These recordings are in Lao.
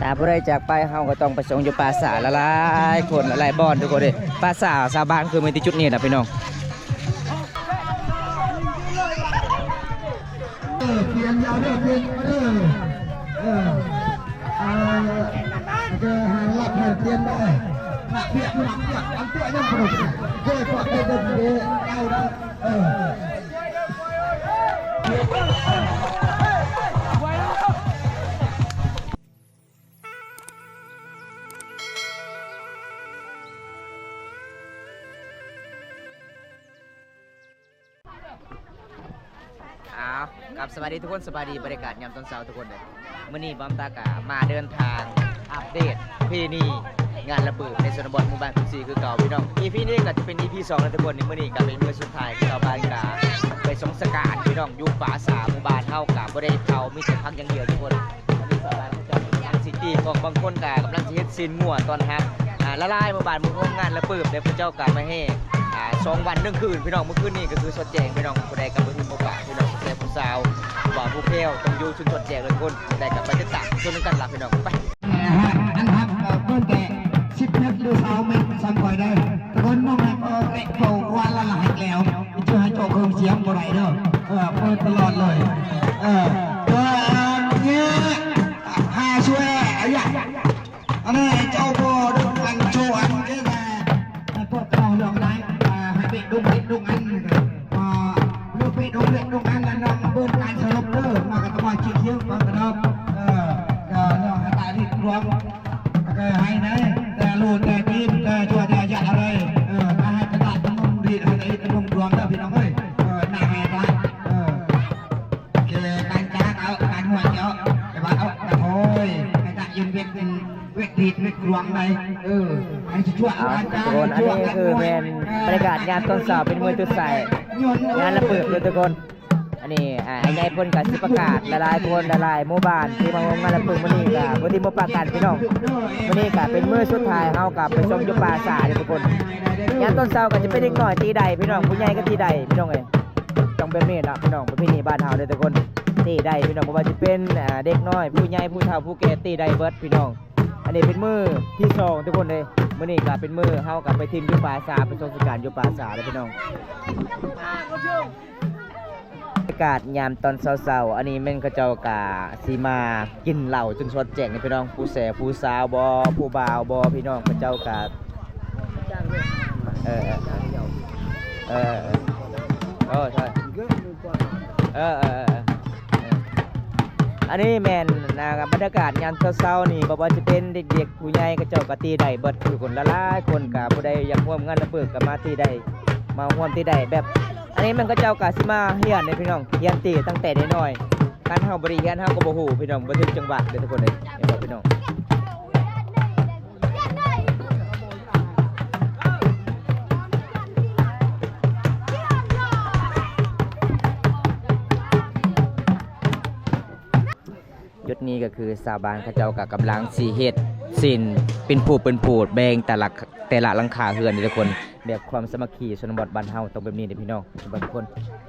ຖ້າຜູ້ໃດຈາກໄປ ເຮົາກໍຕ້ອງໄປສົ່ງຢູ່ປ່າຊ້າຫຼາຍໆຄົນ ຫຼາຍໆບ່ອນ ທຸກຄົນເດ້. ປ່າຊ້າຊາວບ້ານຄືມີແຕ່ຈຸດນີ້ລະພີ່ນ້ອງ. ເອີ ປ່ຽນຢາວເດີ ປ່ຽນເດີ ເອີ ເອີ ເດີ ໃຫ້ລັບໃຫ້ປ່ຽນເດີ ນັກວຽກ ນັກວຽກ ອັນຕົວຍັງບໍ່ໄດ້ ເດີ ເດີ ເດີ ເດີ ເດີ ເອີ. ອ້າວ ຄັບ ສະບາຍດີທຸກຄົນ ສະບາຍດີ ບັນຍາກາດຍາມຕອນເຊົ້າທຸກຄົນເດີ. ມື້ນີ້ບອມຕາກະມາເດີນທາງອັບເດດປະເພນີງານລະເບີບໃນຊົນນະບົດໝູ່ບ້ານຄຸນສີຄືເກົ່າພີ່ນ້ອງ. ອີພີນີ້ກໍຈະເປັນອີພີສອງແລ້ວທຸກຄົນ. ມື້ນີ້ກໍເປັນມື້ສຸດທ້າຍທີ່ຊາວບ້ານກະໄປສົ່ງສະການພີ່ນ້ອງ ຢູ່ປ່າຊ້າໝູ່ບ້ານເຮົາກະບໍ່ໄດ້ເຜົາ ມີແຕ່ຜັກຢ່າງດຽວທຸກຄົນ. ອັນນີ້ຊາວບ້ານເຂົາເຈົ້າກຳລັງຊິຕີຂອງ ບາງຄົນກະກຳລັງຊິເຮັດຊີ້ນງົວຕ້ອນຮັບ ອ່າ ຫຼາຍໆໝູ່ບ້ານໝູ່ໂຮງງານລະເບີບເດ້ ເຂົາເຈົ້າກະມາແຫ່ ອ່າ ສອງວັນໜຶ່ງຄືນພີ່ນ້ອງ. ມື້ຄືນນີ້ກໍຄືສອດແຈ້ງພີ່ນ້ອງ ຜູ້ໃດກໍບໍ່ຖິ້ມບໍ່ປະພີ່ນ້ອງ ຜູ້ແກ່ຜູ້ສາວ ບ່າວຜູ້ແພ້ວ ຕ້ອງຢູ່ຊຸມສອດແຈ້ງເລີຍທຸກຄົນ. ຜູ້ໃດກໍໄປຕິດຕາມຊົມນຳກັນລະພີ່ນ້ອງ ໄປ. ອັນຮັບ ເອີ ເບິ່ງແຕ່ສິບແມັດຫຼືຊາວແມັດ ສ່ຳຂ້ອຍໄດ້ ແຕ່ຄົນນ້ອງແມັດ ເອີ ເຕະເຂົ້າວັນລະຫຼາຍແລ້ວ ຈະໃຫ້ເຈົ້າເຄື່ອງສຽງບໍ່ໄດ້ເດີ ເອີ ເປີດຕະຫຼອດເລີຍ ເອີ ເອີ ເອີ ຫາຊ່ວຍ ອາຍະ ອັນນີ້ເຈົ້າບໍ່ໄດ້ອັນໂຊອັນນີ້ນະ ພວກເຈົ້າເລື່ອງໃດ ເອີ ໃຫ້ເບະດົງເບະດົງອັນ ເອີ ເລື່ອງເບະດົງເບະດົງອັນນັ້ນ ເບິ່ງການສະຫຼຸບເດີ ມາກັບສະມາຊິກເຊີງ ເອີ ເອີ ເລື່ອງໃຫ້ຕາຍນີ້ລວມ ກໍໃຫ້ນະ ແຕ່ລູກແຕ່ທີມ ແຕ່ຊົ່ວແຕ່ຢ່າເລີຍ ເອີ ກໍໃຫ້ກະຕະຕະມຸງດີ ໃຫ້ຕະມຸງດວງເດີພີ່ນ້ອງເອີຍ ເອີ ໜ້າໃຫ້ຕາຍ ເອີ. ເອີ ການຈ້າງເອົາ ການຫົວເຈາະ ແຕ່ວ່າເອົາກະໂທຍ ກະຈະຢືນເວັດ ເວັດດີດເວັດຫຼວງໃດ ເອີ ໃຫ້ຊົ່ວ ເອົາ ການຈ້າງ ທຸກຄົນ ອັນນີ້ຄືແມ່ນບັນຍາກາດຍາມຕອນເຊົ້າ ເປັນມື້ຈຸດສາຍງານລະເບີບເດີທຸກຄົນ. ອັນນີ້ ອ່າ ອ້າຍໃຫຍ່ເພິ່ນກະຊິປະກາດ ຫຼາຍໆຄົນ ຫຼາຍໆໝູ່ບ້ານທີ່ມາຮ່ວມງານລະເບີບມື້ນີ້ກະບໍ່ຖິ້ມບໍ່ປະກັນພີ່ນ້ອງ. ມື້ນີ້ກະເປັນມື້ສຸດທ້າຍ ເຮົາກະໄປຊົມຢູ່ປ່າຊ້າເດີທຸກຄົນ. ຍາມຕອນເຊົ້າກະຈະເປັນເດັກນ້ອຍຕີໄດພີ່ນ້ອງ ຜູ້ໃຫຍ່ກະຕີໄດພີ່ນ້ອງເອີຍ. ຕ້ອງແບບນີ້ລະພີ່ນ້ອງ ປະເພນີບ້ານເຮົາເດີທຸກຄົນ ຕີໄດ້ພີ່ນ້ອງ ບໍ່ວ່າຈະເປັນ ອ່າ ເດັກນ້ອຍ ຜູ້ໃຫຍ່ ຜູ້ເຖົ້າ ຜູ້ແກ່ ຕີໄດ້ເບິດພີ່ນ້ອງ. ອັນນີ້ເປັນມື້ທີສອງທຸກຄົນເດ້ ມື້ນີ້ກະເປັນມື້ເຮົາກະໄປຖິ້ມຢູ່ປ່າຊ້າ ໄປສົ່ງສະການຢູ່ປ່າຊ້າເດີພີ່ນ້ອງ. ບັນຍາກາດຍາມຕອນເຊົ້າໆ ອັນນີ້ແມ່ນເຂົາເຈົ້າກະຊິມາກິນເຫຼົ້າຈົນສອດແຈ້ງນີ້ພີ່ນ້ອງ ຜູ້ແສຜູ້ສາວບໍ ຜູ້ບ່າວບໍ ພີ່ນ້ອງ ເຂົາເຈົ້າກະ ເອີ ເອີ ເອີ ເອີ ເອີ ເອີ ເອີ ເອີ ເອີ ອັນນີ້ແມ່ນ ອ່າ ບັນຍາກາດຍາມເຊົ້າໆນີ້ ບໍ່ວ່າຈະເປັນເດັກໆ ຜູ້ໃຫຍ່ ເຂົາເຈົ້າກະຕີໄດ້ເບິດທຸກຄົນ ຫຼາຍໆຄົນກະ ຜູ້ໃດຢາກຮ່ວມງານລະເບີບກະມາຕີໄດ້ ມາຮ່ວມຕີໄດ້ແບບ ອັນນີ້ແມ່ນເຂົາເຈົ້າກະຊິມາຮຽນເດ້ພີ່ນ້ອງ ຮຽນຕີຕັ້ງແຕ່ນ້ອຍໆ ຄັນເຮົາບໍ່ໄດ້ຮຽນ ເຮົາກະບໍ່ຮູ້ພີ່ນ້ອງ ບໍ່ຖືກຈັງຫວະເດີທຸກຄົນເອີຍ ເຫັນບໍ່ພີ່ນ້ອງ. ຈຸດນີ້ກະຄືຊາວບ້ານເຂົາເຈົ້າກະກຳລັງຊິເຮັດຊີ້ນເປັນພູດເປັນພູດ ແບ່ງແຕ່ລະ ແຕ່ລະຫຼັງຄາເຮືອນເດີທຸກຄົນ. ແບບຄວາມສາມັກຄີຊົນນະບົດບ້ານເຮົາຕ້ອງແບບນີ້ເດ້ພີ່ນ້ອງ ທຸກຄົນ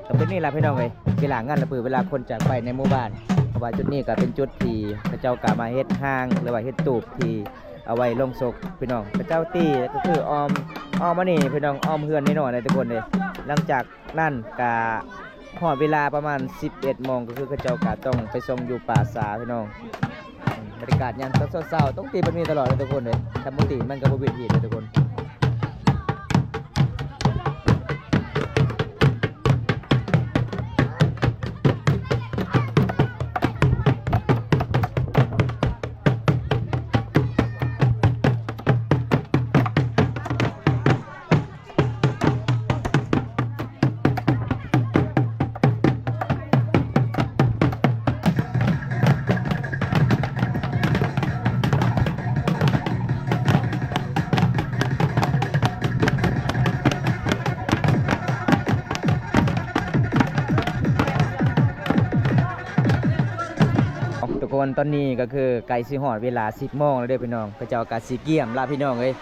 ຕ້ອງແບບນີ້ລະພີ່ນ້ອງເອີຍ. ເວລາງານລະເບີບ ເວລາຄົນຈາກໄປໃນໝູ່ບ້ານ ເພາະວ່າຈຸດນີ້ກະເປັນຈຸດທີ່ເຂົາເຈົ້າກະມາເຮັດຮ່າງ ຫຼືວ່າເຮັດຕູບທີ່ເອົາໄວ້ລົງສົບພີ່ນ້ອງ. ເຂົາເຈົ້າຕີກະຄືອ້ອມ ອ້ອມອັນນີ້ພີ່ນ້ອງ ອ້ອມເຮືອນນ້ອຍໆເດ້ທຸກຄົນເດ້. ຫຼັງຈາກນັ້ນກະຮອດເວລາປະມານສິບເອັດໂມງ ກະຄືເຂົາເຈົ້າກະຕ້ອງໄປສົ່ງຢູ່ປ່າຊ້າພີ່ນ້ອງ. ບັນຍາກາດຍາມຕອນເຊົ້າໆ ຕ້ອງຕີແບບນີ້ຕະຫຼອດເດີທຸກຄົນເດີ ຄັນບໍ່ຕີມັນກະບໍ່ເປັນຮີດເດີທຸກຄົນ. ທຸກຄົນ ຕອນນີ້ກະຄືໃກ້ຊິຮອດເວລາສິບໂມງແລ້ວເດີພີ່ນ້ອງ ເຂົາເຈົ້າກະຊິກຽມລະພີ່ນ້ອງເອີຍ.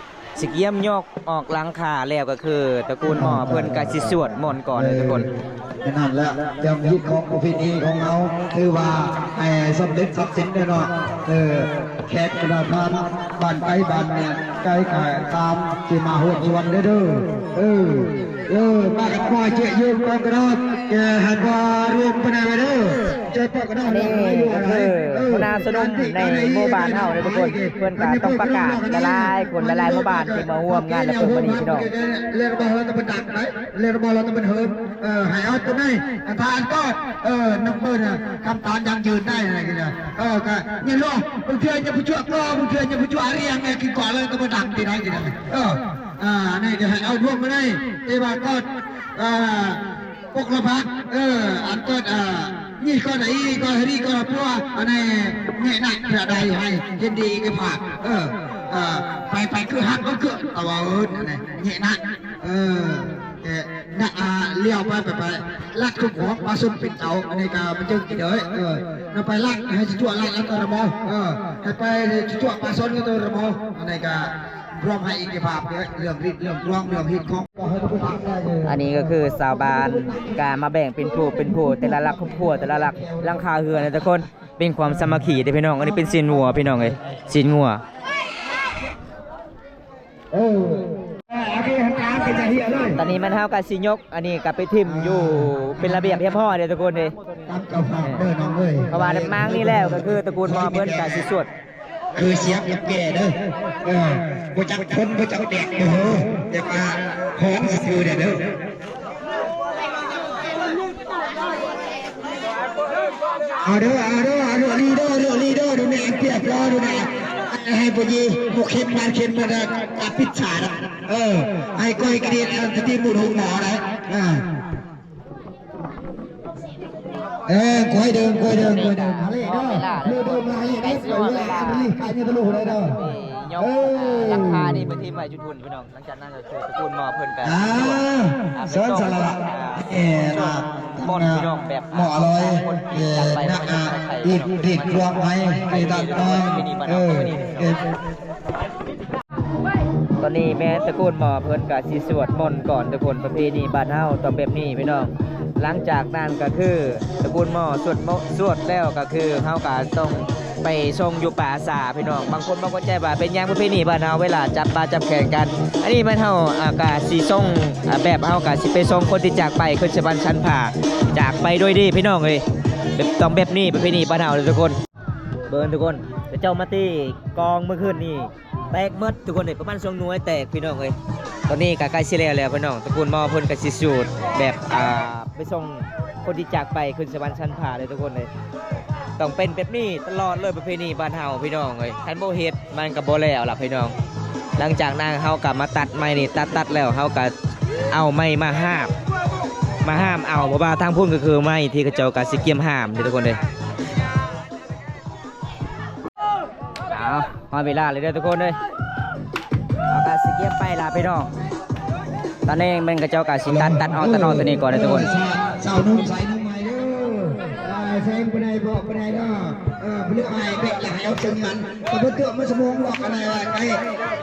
ຊິກຽມຍົກອອກຫຼັງຄາແລ້ວ ກໍຄືຕະກູນໝໍເພິ່ນກໍຊິສວດມົນກ່ອນເດີທຸກຄົນ. ເອີ ນັ້ນແຫຼະ ຈຳຮີດຂອງປະເພນີຂອງເຮົາ ຖືວ່າໃຫ້ສຳເລັດສັກສິນເດີເນາະ. ເອີ ແຂກບັນດາທ່ານ ບ້ານໄກບ້ານເມືອງ ໄກກະຕາມ ທີ່ມາຮ່ວມສວນເດີ ເດີ. ເອີ ເອີ ມາກັນມາເຈຍຢືມກອງກະດອກ ແກ່ໃຫ້ມາຮ່ວມປະນາໄວ້ເດີ. ອັນນີ້ກໍຄືຫົວໜ້າຊົມນຸມໃນໝູ່ບ້ານເຮົາເດີທຸກຄົນ. ເພິ່ນກໍຕ້ອງປະກາດຫຼາຍໆຄົນ ຫຼາຍໆໝູ່ບ້ານທີ່ມາຮ່ວມງານລະເປີດມື້ນີ້ພີ່ນ້ອງ. ເລື່ອງບໍ່ເຮີນມັນດັງໄດ໋ ເລື່ອງບໍ່ເຮີນມັນເຮີນ. ເອີ ໃຫ້ເອົາຕົວນີ້ ອາຈານກໍ ເອີ ນຳເພິ່ນຄຳຕານຢັ້ງຢືນໄດ້ນະ. ເອີ ກໍນີ້ເນາະ ບາງເທື່ອຍັງຜູ້ຊົ່ວກໍ ບາງເທື່ອຍັງຜູ້ຊົ່ວອາຮຽງແນ່ ຄືກໍເລີຍກໍບໍ່ດັງທີ່ໃດທີ່ໃດ. ເອີ ອາ ອັນນີ້ກໍໃຫ້ເອົາລວມມາໄດ້ ທີ່ວ່າກໍ ເອີ ປົກລະພັກ ເອີ ອັນເກີດ ເອີ ນີ້ກໍໄດ້ ກໍເຮັດດີກໍລະປົວ ອັນນີ້ແນະນຳເທື່ອໃດໃຫ້ເຫັນດີເອກະພາບ ເອີ ເອີ ໄປ ໄປຄືຮັກກໍຄືຕະເວົ້າເອີ້ນ ອັນນີ້ແນະນຳ ເອີ ແຕ່ນະ ອາ ລ້ຽວໄປ ໄປ ໄປລັດຄຸ້ມຄອງປະຊາຊົນເປັນເຈົ້າ ອັນນີ້ກໍມັນຈຶ່ງກິນເອີຍ ເອີ ນຳໄປລັດໃຫ້ຈະຈົວະລັດອັນຕະລະມໍ ເອີ ໃຫ້ໄປຈະຈົວະປະຊາຊົນອັນຕະລະມໍ ອັນນີ້ກໍ ລວມໃຫ້ເອກະພາບເລື່ອງລິດເລື່ອງດວງເລື່ອງຮີດຂອງ. ອັນນີ້ກໍຄືຊາວບ້ານກະມາແບ່ງເປັນຜູ້ເປັນຜູ້ ແຕ່ລະຫຼັກຄອບຄົວ ແຕ່ລະຫຼັກຫຼັງຄາເຮືອນນະທຸກຄົນ ເປັນຄວາມສາມັກຄີເດ້ພີ່ນ້ອງ. ອັນນີ້ເປັນຊີ້ນງົວພີ່ນ້ອງເອີຍ ຊີ້ນງົວ. ຕອນນີ້ແມ່ນເຮົາກະຊິຍົກອັນນີ້ກະໄປຖິ້ມຢູ່ເປັນລະບຽບຮຽບຮ້ອຍເດ້ທຸກຄົນເດ້ ເພາະວ່າມາງນີ້ແລ້ວກໍຄືຕະກູນໝໍເພິ່ນກະຊິສວດ ຄືສຽບກັບແກ່ເດີ ເອີ ບໍ່ຈັກຄົນບໍ່ຈັກແດດ ເອີ ແຕ່ວ່າຂອງຊື່ໆເດີ. ເອົາເດີ ເອົາເດີ ເອົາເດີ ລີເດີ ເດີ ລີເດີ ດູແນ ເປັນພຽບພໍ ດູແນ ໃຫ້ພະຢີ ໝົກເຂັມມາ ເຂັມມາ ອາ ປິດສາ ເອີ ໃຫ້ກ້ອຍກະເດັນ ສະຕິໝູດຫົງໝໍໄດ້ ເອີ. ເອີ ຄ່ອຍເດີນ ຄ່ອຍເດີນ ຄ່ອຍເດີນ ເອົາເລີຍເດີ ເດີນ ເດີນມາເລີຍເດີ ເວລາອັນນີ້ ໄປນີ້ທະລຸໄດ້ເດີ ເອີ ຫຼັງຄານີ້ໄປຖິ້ມໄວ້ຈຸດພຸ້ນພີ່ນ້ອງ. ຫຼັງຈາກນັ້ນກໍຄືຕະກູນໝໍເພິ່ນກໍ ອ່າ ສວນສາລະວະ ເອີ ເນາະ ໝໍລອຍ ເອີ ນະ ອາ ອີກ ອີກລວມໃຫ້ ໃຫ້ຕັດນ້ອຍ ເອີ ເອີ. ຕອນນີ້ແມ່ນຕະກູນໝໍເພິ່ນກະຊິສວດມົນກ່ອນທຸກຄົນ ປະເພນີບ້ານເຮົາຕ້ອງແບບນີ້ພີ່ນ້ອງ. ຫຼັງຈາກນັ້ນກະຄືຕະກູນໝໍສວດມົ ສວດແລ້ວກະຄືເຮົາກະຕ້ອງໄປສົ່ງຢູ່ປ່າຊ້າພີ່ນ້ອງ. ບາງຄົນບໍ່ເຂົ້າໃຈວ່າເປັນຫຍັງປະເພນີບ້ານເຮົາເວລາຈັບບ່າຈັບແຂນກັນ ອັນນີ້ແມ່ນເຮົາ ອາ ກະຊິສົ່ງ ອາ ແບບເຮົາກະຊິໄປສົ່ງຄົນທີ່ຈາກໄປຂຶ້ນສະຫວັນຊັ້ນຟ້າ ຈາກໄປໂດຍດີພີ່ນ້ອງເອີຍ. ແບບ ຕ້ອງແບບນີ້ປະເພນີບ້ານເຮົາເດີທຸກຄົນ. ເບິ່ງທຸກຄົນ ເຂົາເຈົ້າມາຕີກອງມື້ຄືນນີ້ ແຕກໝົດທຸກຄົນເອີຍ ປະມານສອງໜ່ວຍແຕກພີ່ນ້ອງເອີຍ. ຕອນນີ້ກະໃກ້ຊິແລ້ວແລ້ວພີ່ນ້ອງ ຕະກູນໝໍເພິ່ນກະຊິສວດແບບ ອ່າ ໄປສົ່ງຄົນທີ່ຈາກໄປຂຶ້ນສະຫວັນຊັ້ນຟ້າເດີທຸກຄົນເອີຍ. ຕ້ອງເປັນແບບນີ້ຕະຫຼອດເລີຍປະເພນີບ້ານເຮົາພີ່ນ້ອງເອີຍ ຄັນບໍ່ເຮັດມັນກະບໍ່ແລ້ວລະພີ່ນ້ອງ. ຫຼັງຈາກນັ້ນເຮົາກະມາຕັດໄມ້ນີ້ ຕັດ ຕັດແລ້ວເຮົາກະເອົາໄມ້ມາຫາບ ມາຫາມເອົາ ເພາະວ່າທາງພຸ້ນກະຄືໄມ້ທີ່ເຂົາເຈົ້າກະຊິກຽມຫາມເດີທຸກຄົນເອີຍ. ເອົາ ຮອດເວລາແລ້ວເດີທຸກຄົນເອີຍ ເຮົາກະຊິກຽມໄປລະພີ່ນ້ອງ. ຕອນນີ້ແມ່ນເຂົາເຈົ້າກະຊິຕັດ ຕັດອອກ ຕັດອອກຕົວນີ້ກ່ອນເດີທຸກຄົນ. ສາວໜຸ່ມໃສ່ໜຸ່ມໃໝ່ເດີ ເອີ ແຊງປານໃດບອກປານໃດເດີ ເອີ ບໍ່ໄດ້ອ້າຍເບະລະໃຫ້ເອົາເຊິ່ງມັນ ກະບໍ່ເກືອບມາສະໝອງດອກ ອັນນັ້ນ ໃກ້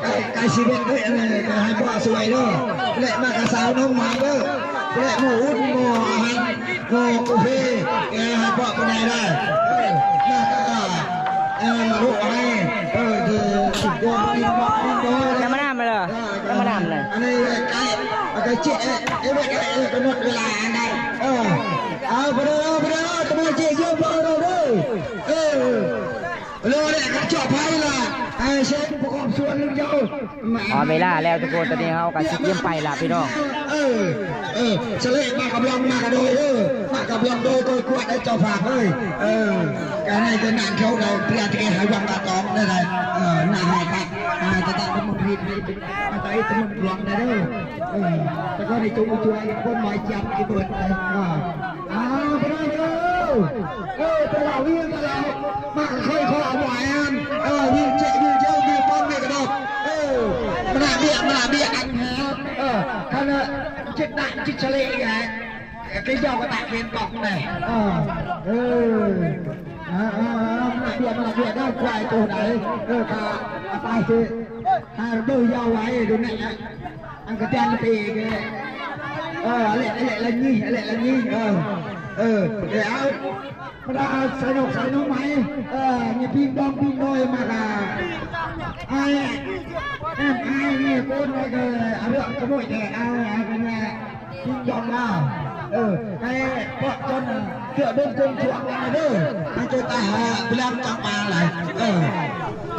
ໃກ້ ໃກ້ຊີວິດເດີ ອັນນັ້ນ ໃຫ້ພໍ່ຊ່ວຍເດີ ແລະມາກະສາວໜຸ່ມໃໝ່ເດີ ແລະໝໍອຸ່ນ ໝໍອາຫານ ໂອເຄ ເອີ ໃຫ້ເພາະປານໃດໄດ້ ເອີ ນະ ເອີ ມາລູກໃຫ້ ເອີ ຄື ຈະມານຳເລີຍ ຈະມານຳເລີຍ ອັນນີ້ໃກ້ ໃກ້ເຈະ ເອີ ກຳນົດເວລາອັນໃດ ເອີ ເອົາໄປເດີ ເອົາໄປເດີ ຈະມາເຈະຢູ່ບໍ່ເດີ ເອີ ເລີຍ ເຈາະໄປລະ ໃຫ້ເຊັນປະກອບສ່ວນເຈົ້າ ຮອດເວລາແລ້ວທຸກຄົນ ຕອນນີ້ເຮົາກະຊິກຽມໄປລະພີ່ນ້ອງ. ເອີ ເອີ ສະເລະມາກະບລອງມາກະໂດຍ ເອີ ມາກະບລອງໂດຍໂດຍກວດໃຫ້ເຈົ້າພາບເອີຍ ເອີ ກະໃຫ້ກະນານເຂົາເຮົາເພື່ອທີ່ໃຫ້ວັງກະຕອງໄດ້ ເອີ ໜ້າໃຫ້ພະ ອາ ຕະຕະ ຕະຕະ ຕະຫຼວງໄດ້ເດີ ເອີ ຕະກອນໃຫ້ຈົ່ງຊ່ວຍຄົນໝາຍຈັບທີ່ເປີດໄດ້ ເອີ ເອົາໄປເດີ ເອີ ຕະຫຼາດວິວຕະຫຼາດ ມາຄ່ອຍຂໍອະໄວ້ ເອີ ວິວເຈະ ວິວເຈີ ວິວປ້ອມ ວິວກະດອກ ເອີ ມະນາເບຍ ມະນາເບຍ ອັນແຮ ເອີ ຄັນເອີ ຈິດນະ ຈິດສະເລຍ ເອີ ເກຍອກກະຕະເກນກອກແດ່ ເອີ ເອີ. ເອີ ເອີ ເອີ ມັນລະບຽດ ມັນລະບຽດເດີ ຄວາຍໂຕໃດ ເອີ ກະເອົາໄປຊິ ຖ້າເດີຍາວໄວ້ດູແນ່ ອັນກະແຕນປີກ ເອີ ເລະ ເລະ ລະນີ້ ເລະ ລະນີ້ ເອີ ເອີ ເອົາ ມາດາໃສ່ນົກໃສ່ໜໍ່ໄມ້ ເອີ ນີ້ ປິງດອງປິງໂດຍມາກະ ອ້າຍ ແອມ ອ້າຍນີ້ໂກນໄວ້ເດີ ເອົາເລື່ອງຂະໂມຍແທ້ ເອົາ ເອົາ ເອົາ ປິງດອງລາວ ເອີ ໄປເກາະຈົນເສື້ອດົງກົງຊ່ວງນັ້ນເດີ ໃຫ້ໂຕຕາຫາເວລາມັນຈັງປາຫຼາຍ ເອີ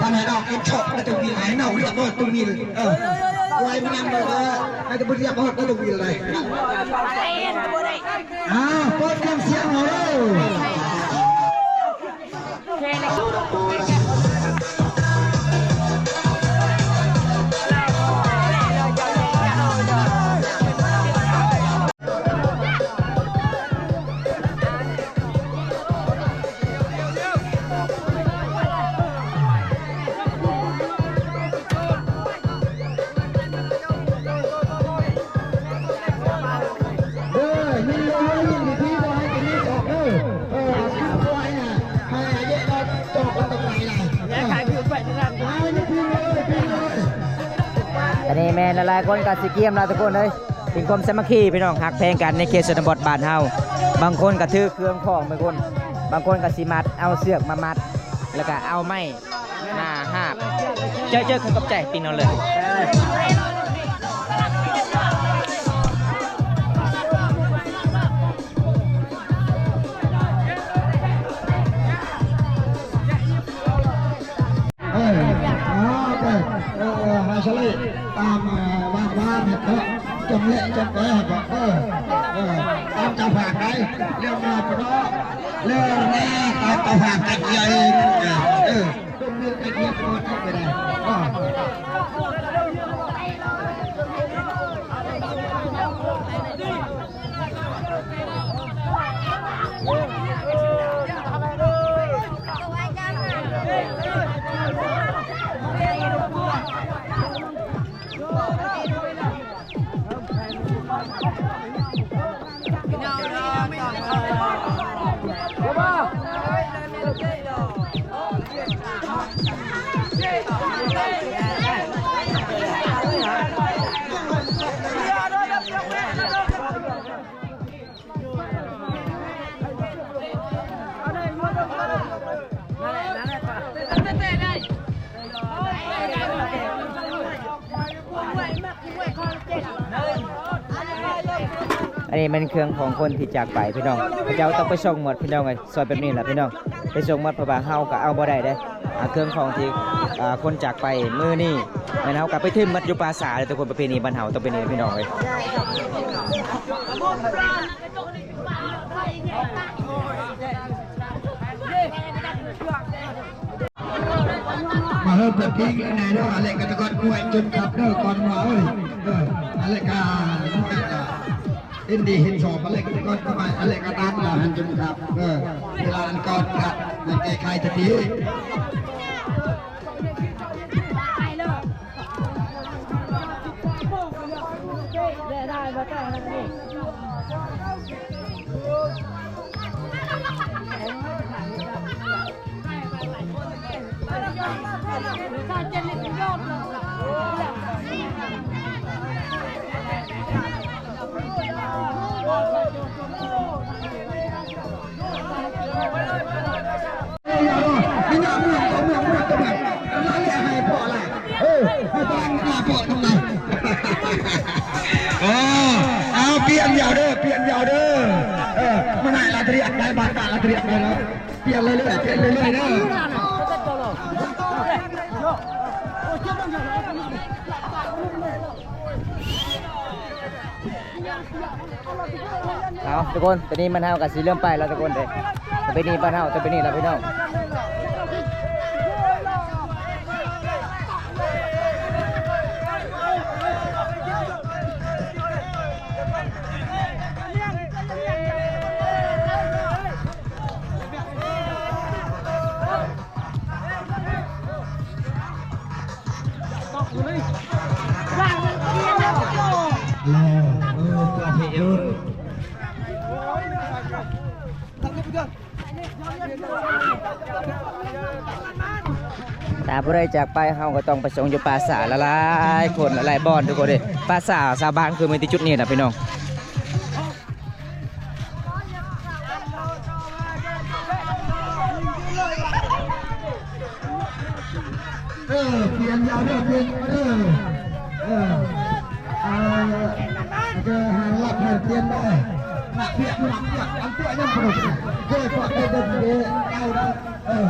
ຖ້າໃຫ້ນ້ອງເອັນຊອກໃຫ້ຕົງວິລ ໃຫ້ນ້ອງລຽບຮອດຕົງວິລ ເອີ ໄວ້ມັນນຳເດີ ໃຫ້ຕົງວິລລຽບຮອດຕົງວິລໄດ້ ອ້າວ ເປີດເຄື່ອງສຽງເອົາເດີ. ເອີ ຍິງເລີຍ ຍິງດີໆ ບໍ່ໃຫ້ເປັນຍິງອອກເດີ ເອີ ຂຶ້ນໄປນະ ໃຫ້ອາເຢະເອົາຈອກອອກໄປນະ ເອີ ເອົາຍິງເລີຍ ຍິງເລີຍ. ອັນນີ້ແມ່ນຫຼາຍໆຄົນກໍຊິກຽມລະທຸກຄົນເອີຍ ເປັນຄວາມສາມັກຄີພີ່ນ້ອງ ຮັກແພງກັນໃນເຂດຊົນນະບົດບ້ານເຮົາ ບາງຄົນກໍຖືເຄື່ອງຂອງ ບາງຄົນ ບາງຄົນກໍຊິມັດ ເອົາເຊືອກມາມັດ ແລ້ວກໍເອົາໄມ້ ໜ້າຫາບ ເຈີໆ ຂອບໃຈ ຕິງເອົາເລີຍ. ເອີ ເອີ ເອີ ໃຫ້ສະເລະຕາມ ເອີ ວາງວາງເນາະ ຈຳແລະຈຳແປເນາະ ເອີ ເອີ ຕາມເຈົ້າພາບໄດ້ ເລື່ອງມາປະເນາະ ເລື່ອງມາຕາມເຈົ້າພາບໄດ້ ເອີ ເອີ. ເປັນເລື່ອງໄປທຽບກ່ອນເອົາໄປໄດ້ ອັນນີ້ແມ່ນເຄື່ອງຂອງຄົນທີ່ຈາກໄປພີ່ນ້ອງ ເຂົາເຈົ້າຕ້ອງໄປສົ່ງໝົດພີ່ນ້ອງເອີຍ ຊ່ອຍແບບນີ້ລະພີ່ນ້ອງ ໄປສົ່ງໝົດ ເພາະວ່າເຮົາກໍເອົາບໍ່ໄດ້ເດ້ ອ່າ ເຄື່ອງຂອງທີ່ ອ່າ ຄົນຈາກໄປມື້ນີ້ ແມ່ນເຮົາກໍໄປຖິ້ມໝົດຢູ່ປ່າຊ້າເດ້ທຸກຄົນ ປະເພນີບ້ານເຮົາຕ້ອງເປັນນີ້ພີ່ນ້ອງເອີຍ. ມາເຮີ້ມເປີດເພງແດ່ເດີ ອາເລັກກະຕະກອນ ກວຍຈົນຄັບເດີ ກ່ອນມາເອີຍ ເອີ ອາເລັກກະ ເຫັນດີເຫັນຊອບ ອາເລັກກະຕະກອນ ກະມາ ອາເລັກກະຕານລາວຫັ້ນຈົນຄັບ ເອີ ເວລາອັນກ່ອນຄັບ ໃຫ້ແກ້ໄຂສະຕິ. ເອີ ເອົາ ປ່ຽນຢາວເດີ ປ່ຽນຢາວເດີ ເອີ ມາໃນລາດຕະລຽກໄດ້ ບາດຕາລາດຕະລຽກໄດ້ແລ້ວ ປ່ຽນເລື້ອຍໆ ປ່ຽນເລື້ອຍໆເດີ. ເອົາ ທຸກຄົນ ຕອນນີ້ມັນເຮົາກໍຊິເລີ່ມໄປແລ້ວທຸກຄົນເດ້ ປະເພນີບ້ານເຮົາ ປະເພນີລາວພີ່ນ້ອງ. ລາວ ເອີ ກາເຟເອີ. ຖ້າຜູ້ໃດຈາກໄປ ເຮົາກໍຕ້ອງໄປສົ່ງຢູ່ປ່າຊ້າຫຼາຍໆຄົນ ຫຼາຍໆບ່ອນ ທຸກຄົນເດ້. ປ່າຊ້າຊາວບ້ານຄືມີແຕ່ຈຸດນີ້ນະ ພີ່ນ້ອງ. ເອີ ປ່ຽນຢາເດີ ປ່ຽນ ເອີ ເອີ ເອີ ເອີ ຫາລັບໃຫ້ປ່ຽນໄດ້ ນັກວຽກ ນັກວຽກ ອັນຕົວຍັງບໍ່ໄດ້ ເດີ ເດີ ເດີ ເດີ ເອົາ ເອີ.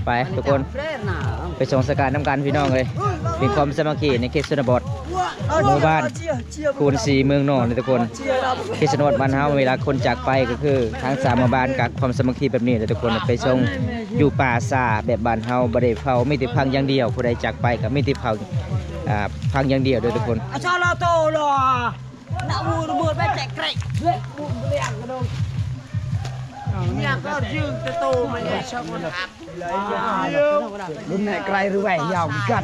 ໄປທຸກຄົນ ໄປສົ່ງສະການນຳກັນ ພີ່ນ້ອງເອີຍ. ເປັນຄວາມສາມັກຄີໃນເຂດຊົນນະບົດ ໝູ່ບ້ານຄູນສີ ເມືອງໜອງເດ້ທຸກຄົນ. ເຂດຊົນນະບົດບ້ານເຮົາ ເວລາຄົນຈາກໄປກໍຄືທັງສາມໝູ່ບ້ານ ກະຄວາມສາມັກຄີແບບນີ້ເດ້ທຸກຄົນ. ໄປສົ່ງຢູ່ປ່າຊ້າແບບບ້ານເຮົາ ບໍ່ໄດ້ເຜົາ ມີແຕ່ຝັງຢ່າງດຽວ. ຜູ້ໃດຈາກໄປກໍມີແຕ່ຝັງ ອ່າ ຝັງຢ່າງດຽວເດີທຸກຄົນ. ລຸ້ນໃນໄກລຫຼືໄວ ຍາວກັນ.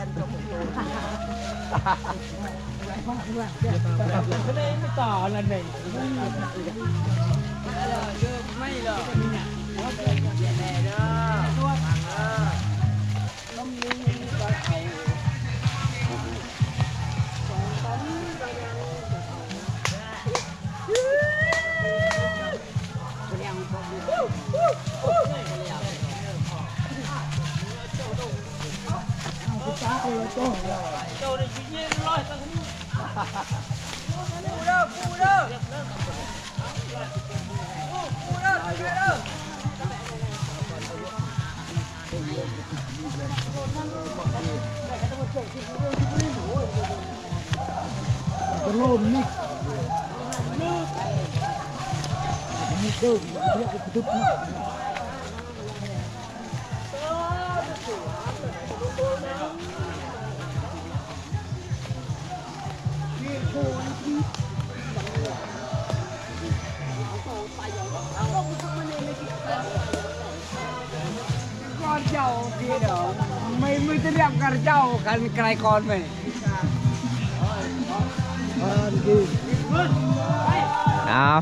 ເອົາ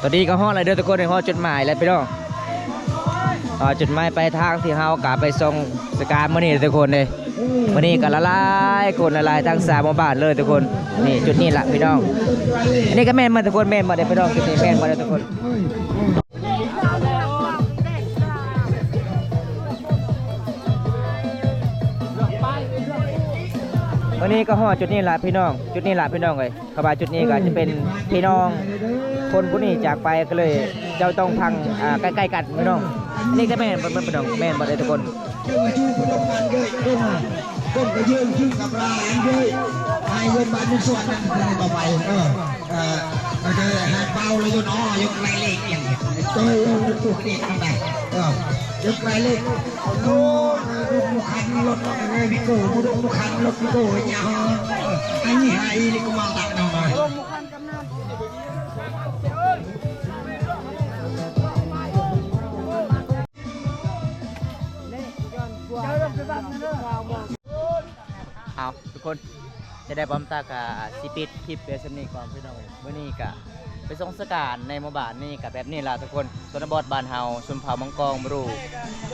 ຕອນນີ້ກໍຮອດແລ້ວເດີທຸກຄົນ ຮອດຈຸດໝາຍແລ້ວພີ່ນ້ອງ. ຮອດຈຸດໝາຍປາຍທາງທີ່ເຮົາກະໄປສົ່ງສະການມື້ນີ້ທຸກຄົນເດ້. ມື້ນີ້ກໍຫຼາຍໆຄົນ ຫຼາຍໆ ທັງສາມໝູ່ບ້ານເລີຍທຸກຄົນ. ນີ້ຈຸດນີ້ລະພີ່ນ້ອງ. ອັນນີ້ກໍແມ່ນໝົດທຸກຄົນ ແມ່ນໝົດເດ້ພີ່ນ້ອງ. ຈຸດນີ້ແມ່ນໝົດເດ້ທຸກຄົນ. ມື້ນີ້ກໍຮອດຈຸດນີ້ລະພີ່ນ້ອງ ຈຸດນີ້ລະພີ່ນ້ອງເອີຍ. ເພາະວ່າຈຸດນີ້ກໍຈະເປັນພີ່ນ້ອງຄົນຜູ້ນີ້ຈາກໄປ ກໍເລີຍເຈົ້າຕ້ອງພັງ ອ່າ ໃກ້ໆກັນພີ່ນ້ອງ. ອັນນີ້ກໍແມ່ນເບິດພີ່ນ້ອງ ແມ່ນເບິດເລີຍທຸກຄົນ. Hao, ທຸກຄົນ ຈະໄດ້ບອມຕາກະຊິປິດຄລິບໄວ້ສ່ຳນີ້ກ່ອນພີ່ນ້ອງເອີຍ. ມື້ນີ້ກະໄປສົ່ງສະການໃນໝູ່ບ້ານນີ້ກະແບບນີ້ລະທຸກຄົນ. ຊົນນະບົດບ້ານເຮົາ ຊົນເຜົ່າມັງກອງບຣູ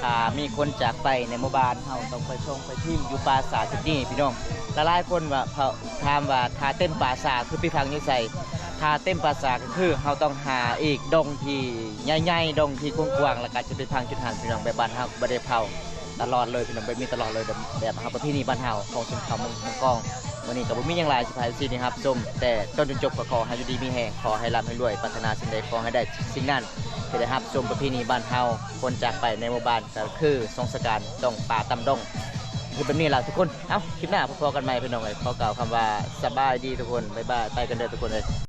ຖ້າມີຄົນຈາກໄປໃນໝູ່ບ້ານ ເຮົາຕ້ອງໄປສົ່ງໄປຖິ້ມຢູ່ປ່າຊ້າຈຸດນີ້ພີ່ນ້ອງ. ຫຼາຍໆຄົນວ່າ ຖາມວ່າຖ້າເຕັມປ່າຊ້າຄືໄປຝັງຢູ່ໃສ? ຖ້າເຕັມປ່າຊ້າກໍຄືເຮົາຕ້ອງຫາອີກດົງທີ່ໃຫຍ່ໆ ດົງທີ່ກວ້າງໆ ແລ້ວກໍຈະໄປຝັງຈຸດຫັ້ນພີ່ນ້ອງ. ແບບບ້ານເຮົາກໍບໍ່ໄດ້ເຜົາ ຕະຫຼອດເລີຍພີ່ນ້ອງ ແບບນີ້ຕະຫຼອດເລີຍ ແບບເຮົາປະເພນີບ້ານເຮົາຂອງຊົນເຜົ່າມັງກອງ. ມື້ນີ້ກໍບໍ່ມີຫຍັງຫຼາຍ ສະບາຍດີທີ່ຮັບຊົມແຕ່ຕົ້ນຈົນຈົບ. ກໍຂໍໃຫ້ຢູ່ດີມີແຮງ ຂໍໃຫ້ລ່ຳໃຫ້ລວຍ ປາດຖະໜາສິ່ງໃດຂໍໃຫ້ໄດ້ສິ່ງນັ້ນ. ຈະໄດ້ຮັບຊົມປະເພນີບ້ານເຮົາ. ຄົນຈາກໄປໃນໝູ່ບ້ານກໍຄືສົງສະການດອງປາຕຳດົງ ເຮັດແບບນີ້ລະທຸກຄົນ. ເອົ້າ ຄລິບໜ້າພໍ້ກັນໃໝ່ພີ່ນ້ອງເອີຍ. ຂໍກ່າວຄຳວ່າສະບາຍດີທຸກຄົນ. ບາຍບາຍ. ໄປກັນເດີທຸກຄົນເອີຍ.